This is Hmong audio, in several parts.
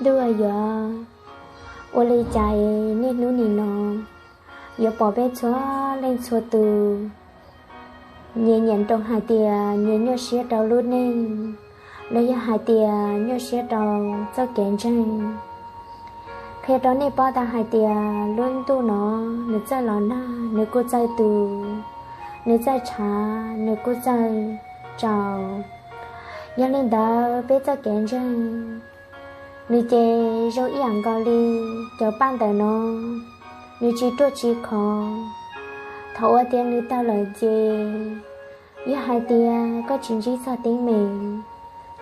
Ntuj yuav ua li cas niaj hnub nim no yuav pom peb txhua leej txhua tus nyias nyiam nroo hais tias nyias nyuaj siab rau lub neej, los yog hais tias nyuaj siab rau txoj kev ntseeg. Qhia rau nej paub tas hais tias lub ntuj no nws txawj los nag nws kuj txawj tu, nws txawj tshav nws kuj txawj tsaus. Yog li ntawd peb txoj kev ntseeg nws ces zoo ib yam nkaus li cov paj ntawm no, nws tsis ruaj tsis khov. Thaum uas tias nws tawg lawm ces yog hais tias koj tsis ntsib txog teeb meem,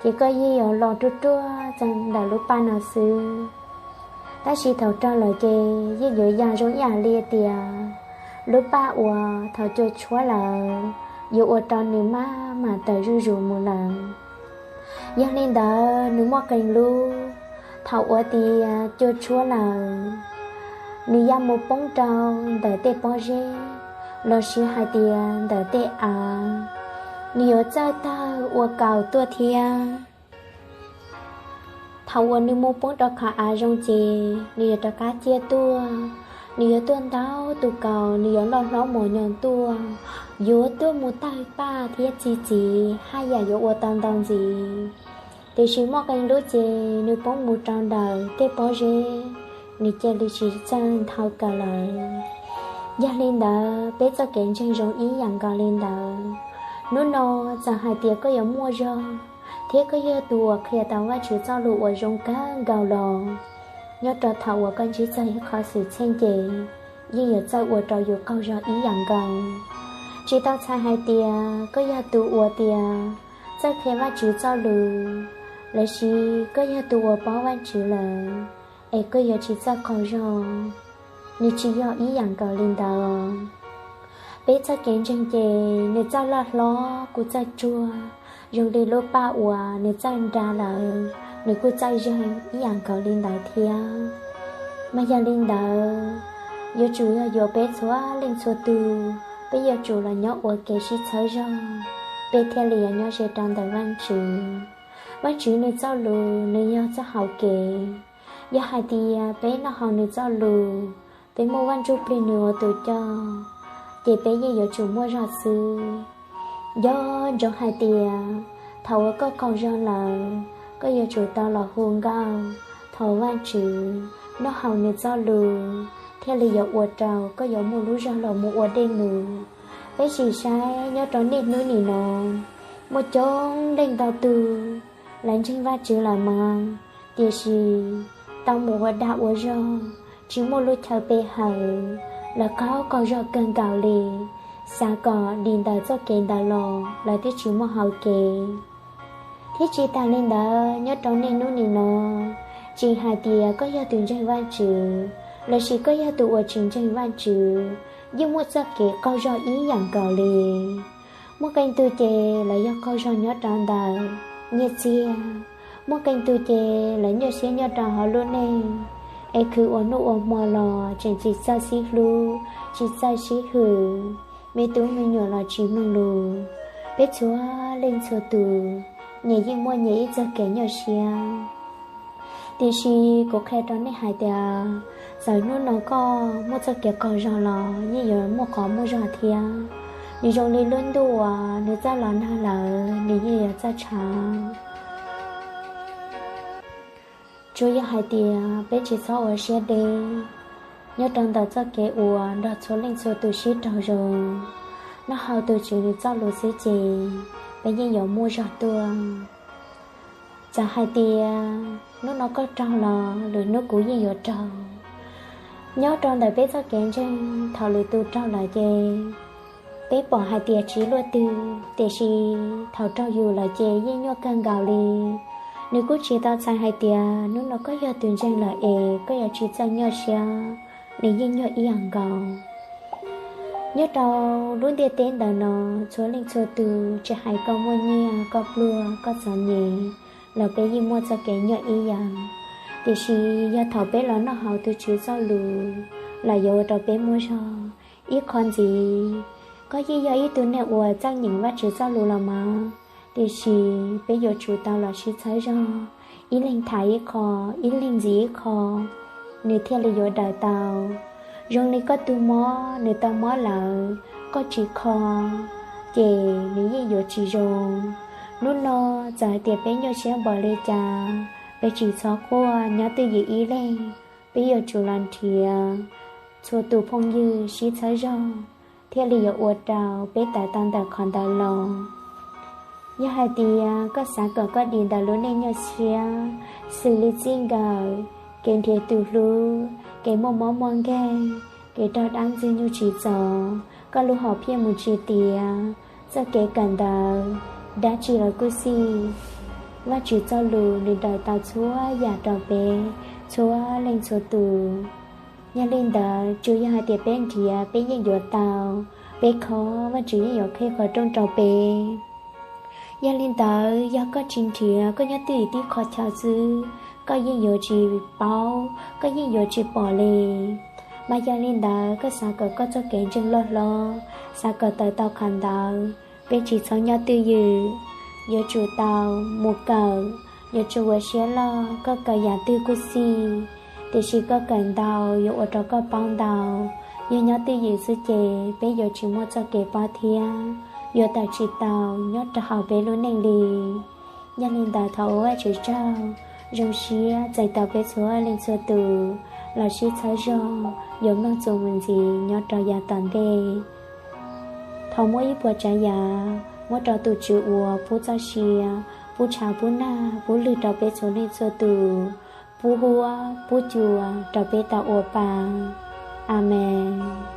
ces koj yeej yuav los ruaj ruaj txog ntawm lub paj no xwb. Tab sis thaum raug lawm ces yeej yuav yog zoo ib yam li tias lub paj uas thaum cua tshuab lawm yuav ua rau nws maj mam tawm zuj zus mus lawm. Yog li ntawd nws muaj qee lub, thaum uas tias cua tshuab lawm, nws ya mus poob rau ntawm tej pob zeb, los sis hais tias ntawm tej av, nws yuav txawj tawg ua kaus tuaj thiab. Thaum uas nws mus poob rau qhov av zoo ces nws yuav rov qab ciaj tuaj, nws yuav tuaj ntau tus kaus, nws yuav loj hlob mos nyoos tuaj, yuav tuaj mus tawg paj thiab txi txiv haj yam yuav ua tau ntau ntxiv. Tiam sis muaj qee lub ces nws poob mus rau ntawm tej pob zeb, nws cia li tsis txawj nthau kaus lawm. Yog li ntawd peb txoj kev ntseeg zoo ib yam nkaus li ntawd. Hnub no txawm hais tias koj yuav muaj zog thiab koj yog tus uas qhia tau Vajtswv txoj lus uas zoo kawg nkaus los, nyob rau thaum uas koj ntsib txog ib qho xwm txheej ces yeej yuav txawj ua rau yus qaug zog ib yam nkaus. Tsis tau txhais hais tias koj yog tus uas tias txawj qhia Vajtswv txoj lus, los sis koj yog tus uas paub Vajtswv lawm, es koj yuav tsis txawj qaug zog, nws tsis yog ib yam nkaus li ntawd. Peb txoj kev ntseeg ces nws txawj loj hlob kuj txawj tsuag, zoo li lub paj uas nws txawj nra lawm nws kuj txawj zeeg ib yam nkaus li ntawd thiab. Mas yog li ntawd, yuav tsum yog yuav peb txhua leej txhua tus, peb yuav tsum los nyob ua kev sib txhawb zog, peb thiaj li yuav nyob ze rau ntawm Vajtswv. Vajtswv nws txoj lus nws yog txoj hau kev. Yog hais tias peb noj haus nws txoj lus, peb muaj Vaj Ntsujplig nws ua tus coj, ces peb yeej yuav tsum muaj zog xwb. Nco ntsoov hais tias thaum uas koj qaug zog lawm, koj yuav tsum tau los hu nkauj thov Vajtswv, noj haus nws txoj lus, thiaj li yuav ua rau koj yuav muaj lub zog los mus ua dej num. Peb sim saib nyob rau niaj hnub nim no, muaj coob leej ntau tus lawv ntseeg Vajtswv lawm mas, tiam sis tau mus ua dag ua zog, tsis muaj lub chaw pe hawm, lawv qaug qaug zog kawg nkaus li, xav kom dim ntawm txoj kev ntawd los lawv twb tsis muaj hau kev. Thiab tsis tas li ntawd, nyob rau niaj hnub nim no, tsis hais tias koj yog tus ntseeg Vajtswv, los sis koj yog tus uas tsis ntseeg Vajtswv, yeej muaj txoj kev qaug zog ib yam nkaus li. Muaj qee tus ces lawv yog qaug zog nyob rau ntawm nyiaj txiag, muaj qee tus ces lawv nyuaj siab nyob rau hauv lub neej, es khwv ua hnub ua hmo los tseem tsis txawj sib hlub, tsis txawj sib hwm, me tub me nyuam los tsis mloog lus. Peb txhua leej txhua tus, nyias yeej muaj nyias ib txoj kev nyuaj siab. Tiam sis kuv qhia rau nej hais tias, txawm hnub no koj muaj txoj kev qaug zog los yeej yuav muaj qhov muaj zog thiab. Nws zoo li lub ntuj uas nws txawj los nag lawm nws yeej yuav txawj tshav. Tsuas yog hais tias peb tsis txhob ua siab deb nyob rau ntawm txoj kev uas nrog txhua leej txhua tus sib raug zoo, noj haus tus Tswv nws txoj lus xwb ces peb yeej yuav muaj zog tuaj. Txawm hais tias hnub no koj raug los lwm hnub kuv yeej yuav raug. Nyob rau ntawm peb txoj kev ntseeg, thaum lwm tus raug lawm ces peb pom hais tias tsis luaj twg, tiam sis thaum raug yus lawm ces yeej nyuaj kawg nkaus li. Nws kuj tsis tau txhais hais tias hnub no koj yog tus ntseeg lawm es koj yuav tsis txawj nyuaj siab, nws yeej nyuaj ib yam nkaus. Nyob rau lub ntiaj teb ntawm no, txhua leej txhua tus tsis hais koj muaj nyiaj koj pluag koj txom nyem los peb yeej muaj txoj kev nyuaj ib yam. Tiam sis yog thaum peb los noj haus tus Tswv txoj lus los yuav ua rau peb muaj zog. Ib qho ntxiv, koj yeej yog ib tug neeg uas txawj nyeem Vajtswv txoj lus los mas, tiam sis peb yuav tsum tau los sib txhawb zog, ib leeg tham ib qho, ib leeg ntxiv ib qho, nws thiaj li yuav daws tau. Zoo li koj tus mob nws tau mob lawm, koj tsis kho, ces nws yeej yuav tsis zoo. Hnub no txawm hais tias peb nyuaj siab npaum li cas, peb tsis txhob quaj, nyob twj ywm ib leeg, peb yuav tsum los nrhiav txhua tus phooj ywg sib txhawb zog, thiaj li yuav ua rau peb tawm tau ntawm qhov ntawd los. Yog hais tias koj xav kom koj dim ntawm lub neej nyuaj siab, xws li txij nkawm, kev nrhiav tus hlub, kev muaj mob muaj nkeeg, kev raug dab ntxwg nyoog tsim txom, koj lub hom phiaj mus tsis tiav, txoj kev kawm ntawv, dab tsi los kuj xij, Vajtswv txoj lus nws daws tau txhua yam rau peb, txhua leej txhua tus. Yog li ntawd tsuas yog hais tias peb nrhiav peb yeej yuav tau, peb kho Vajtswv yeej yuav qhib qhov rooj rau peb. Yog li ntawd yog koj tsis nrhiav, koj nyob twj ywm tib qho chaw xwb, koj yeej yuav tsis paub, koj yeej yuav tsis pom li. Mas yog li ntawd koj xav kom koj txoj kev ntseeg loj hlob, xav kom tawm tau qhov ntawd, peb tsis txhob nyob twj ywm, yuav tsum tau mus kawm, yuav tsum ua siab loj, koj kawm yam twg kuj xij, tiam sis koj kawm ntau yuav ua rau koj paub ntau. Yog nyob twj ywm xwb ces peb yuav tsis muaj txoj kev paub thiab yuav tawm tsis tau nyob rau hauv peb lub neej li. Yog li ntawd thov ua Vajtswv tsaug, zoo siab txais tau peb txhua leej txhua tus los sib txhawb zog yuav mloog txuas mus ntxiv nyob rau yav tom ntej. Thov muab ib puas tsav yam muab rau tus Tswv uas pub txoj sia, pub tshav pub nag pub lwg rau peb txhua leej txhua tus, pub huab pub cua rau peb tau ua pa. Amees.